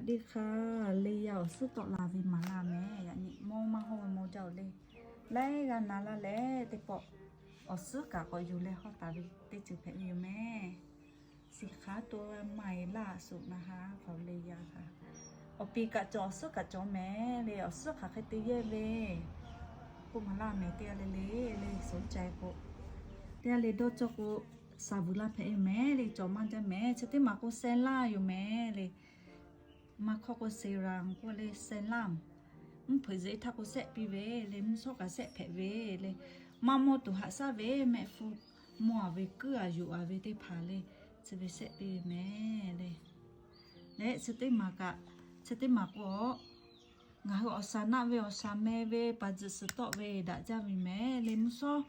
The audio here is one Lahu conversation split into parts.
Teˇ hk'aˇ le yaˇ awˬ suhˉ tawˆ la ve maˍ laˇ mehˍ. Yaꞈ nyi mawˇ maˇ hawˇ ve mawˇ jaˇ-oˬ le. Laiˉ g'aˇ na laˇ leh teˇ pawˆ awˬ suhˉ kaꞈ k'awꞈ yuˬ leh hawˇ taˍ ve teˇ ceuˬ hpehꞈ ve yoˬ mehˍ. Shiˍ hk'aˉ to maˍ-e laˇ suhˍ na ha hk'aw le yaˇ htaꞈ awˬ piˍ kaꞈ cawˬ awˬ suhˉ kaꞈ cawˬ mehˍ le. Awˬ suhˉ hk'aˬ hk'e te yehˇ ve k'oˆ maˍ laˇ mehˍ. Teˇ g'aˇ le le le suhˉ ca-e k'o, teˇ g'aˇ le dawˇ cawˇ k'o, shaˍ vuiˬ laˇ hpehꞈ ve mehˍ le. Cawˬ maˇ jaˇ mehˍ. Chi teˇ maˬ k'o seh laˇ yoˬ mehˍ le. Maˇ hkawˇ k'o seh laˇ k'oˆ le, seh laˇ. Mvuhˇ hpeuꞈ zeꞈ htaˇ k'o sehˆ piˇ ve le, mvuhˇ shawˉ kaꞈ sehˆ hpehꞈ ve le. Maˇ mawˇ tuˬ haꞈ shaˉ ve mehˆ hpu mawˇ-a ve kuiˉ-a yuˬ-a ve teˇ hpaˍ le, chi ve sehˆ piˇ ve mehˍ le. Leh chi teˇ maˬ kaꞈ, chi teˇ maˬ k'o, ngaˬ hui awˬ shaˍ naˆ ve awˬ shaˍ meh ve paˍ tzuhꞈ suhˍ tawˆ ve daꞈ jaˇ ve mehˍ le. Mvuhˇ shawˉ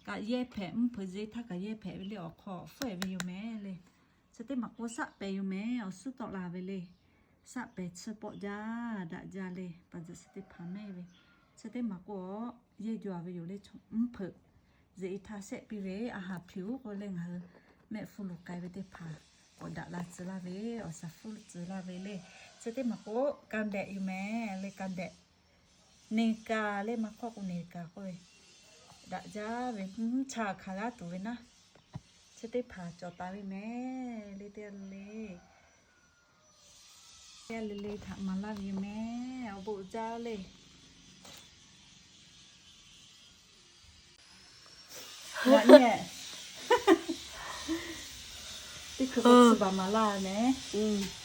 kaꞈ yehˇ hpehꞈ, mvuhˇ hpeuꞈ zeꞈ htaˇ kaꞈ yehˇ hpehꞈ ve le, awˬ hk'aw fuhˆ-e ve yoˬ mehˍ le. Chi teˇ maˬ k'o shaˆ pehˍ yoˬ mehˍ, awˬ suhˉ tawˆ la ve le. Shaˆ pehˍ tsuhˇ pawˆ jaˇ daꞈ jaˇ le, paˍ tzuhꞈ suhˍ teˇ hpaˍ mehˍ ve. Chi teˇ maˬ k'o yehˇ jaw-a ve yoˬ le. Mvuhˇ hpeuꞈ zeꞈ htaˇ sehˆ piˇ ve, a haˍ hpiˍ-oˬ k'oˆ leh ngaˬ hui mehˆ hpu lo k'ai ve teˇ hpaˍ k'awꞈ daꞈ la tcuh laˇ ve, awˬ shaˍ hpfuhˇ tcuh laˇ ve le. Chi teˇ maˬ k'o ka dehꞈ yoˬ mehˍ le, ka dehꞈ. Neˍ kaˍ le, maˇ hkawˇ k'o neˍ kaˍ k'oˆ ve, daꞈ jaˇ ve, mvuhˇ cha hkanˍ g'aˇ tuˬ ve naˉ. Chi teˇ hpaˍ cawˬ taˍ ve mehˍ le, teˇ g'aˇ le le. Teˇ g'aˇ le le htaꞈ maˍ laˇ ve yoˬ mehˍ, awˬ bon uiˍ jaˇ le. Yaꞈ nyi teˇ hkui k'o tcuh baˬ maˍ laˇ mehˍ.